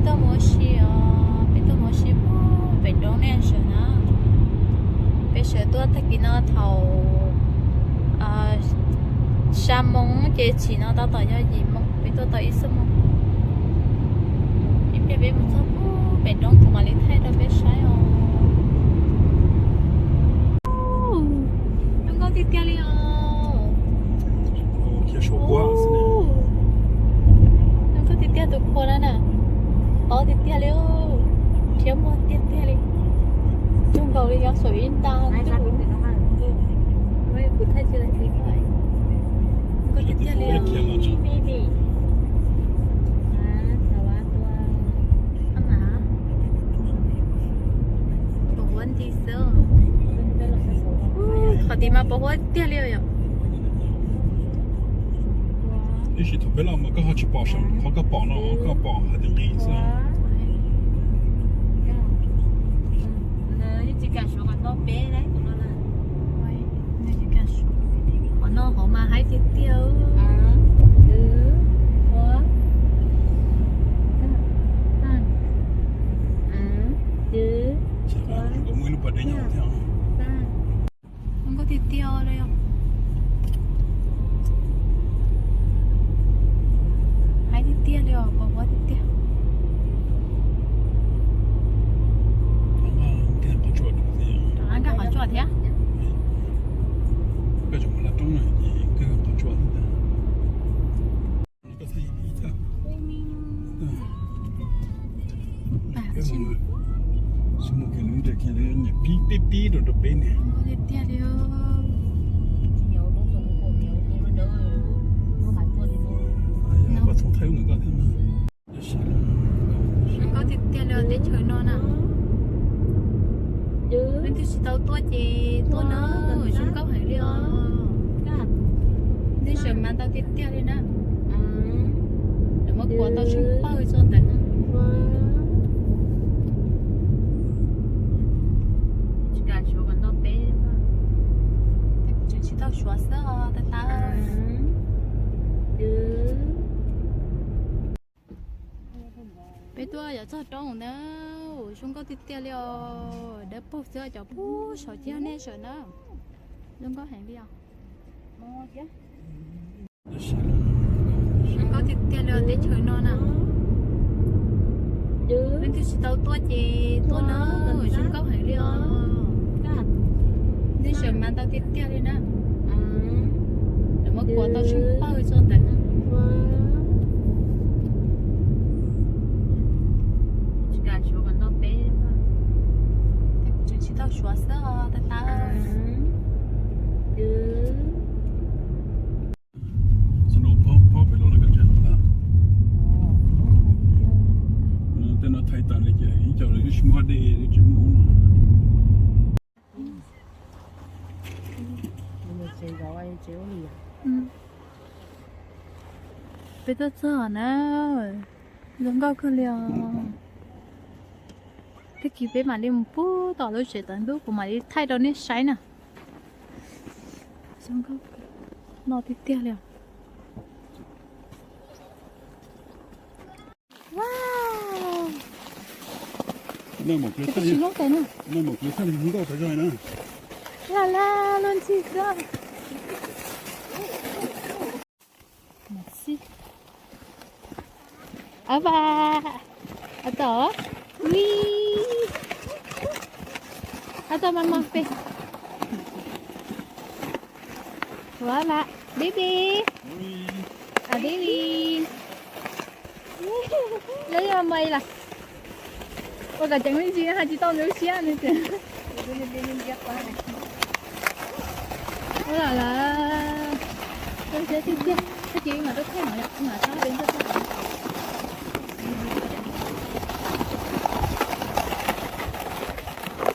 Tuaj mus ua si os, peb tuaj mus ua si pem roob nej sawv na. Peb sawv tuaj tag kis no thaum xya moo ces tsim no tau tom yog yim moo, peb tuaj tau ib xuab moos. Ib pliag peb mus txog pem roob kuv mam li thaij rau peb saib os. Zoo nkauj tiag tiag li os. Zoo nkauj tiag tiag tus qhua na na. Paub tiag tiag li, rhiab muag tiag tiag li. Zoo nkaus li yog saum ib nta ntuj. Zoo nkauj tiag tiag li os. Pos huab nti xwb. Qhov tid mas pos huab tiag li yom. Tab sis thaum peb los mas koj ho tsis pom saum qhov koj pom no, koj pom hais tias nqis xwb. Qhov no hauv mas haib tiag tiag. Muaj ib lub pas dej nyob thiab. Zoo nkauj tiag tiag li os. Haib tiag tiag li os, pos huab tiag tiag. Rov qab nkag qhov tsua thiab. Pib pib pib rau rau peb ne. Tiag tiag li. Pab txhoov thaij lub ntawm koj thiab na. Zoo nkauj tiag tiag li os, teb chaws no na. Leej twg tsis tau tuaj ces tuaj na, zoo nkauj heev li os. Neb sawv mas ntau tiag tiag li na. Lawv muab kuav tau tsheej pawg txog ntawd. Tseem tsis tau suav xwb os, tas tas. Peb tuaj yuav txog roob na, zoo nkauj tiag tiag li os, dawb paug xwb, cov pub saum cig nej sawv na, zoo nkauj heev li os. Zoo nkauj tiag tiag li os, teb chaws no na. Leej twg tsis tau tuaj ces tuaj na, zoo nkauj heev li os. Neb sawv mas ntau tiag tiag li na. Lawv muab kuav tau tsheej pawg txog ntawd. Tseem tsis tau suav xwb os, tas tas. Tej no thaij tas li ces ib co lawv twb tsis muaj H D tsis muaj ub no. Peb tuaj txog na, zoo nkauj kawg li os. Tag kis peb mam li mus pub tom lub tsev tawv ntub, kuv mam li thaij rau nej saib na. Zoo nkauj no tiag tiag li os. Laj laj luaj ntxhi xwb. Ab vas, ab tom, ui, ab tom mas mos pes. Ua vas, baby, a baby. Lawv yog mas las. Ua kom ceev me ntsis hais tsis tau nws lub siab nws tias. Ua lam lawm. Zoo siab tiag tiag, tag kis mam tuaj thaij no, mam thaij peb tuaj thaij.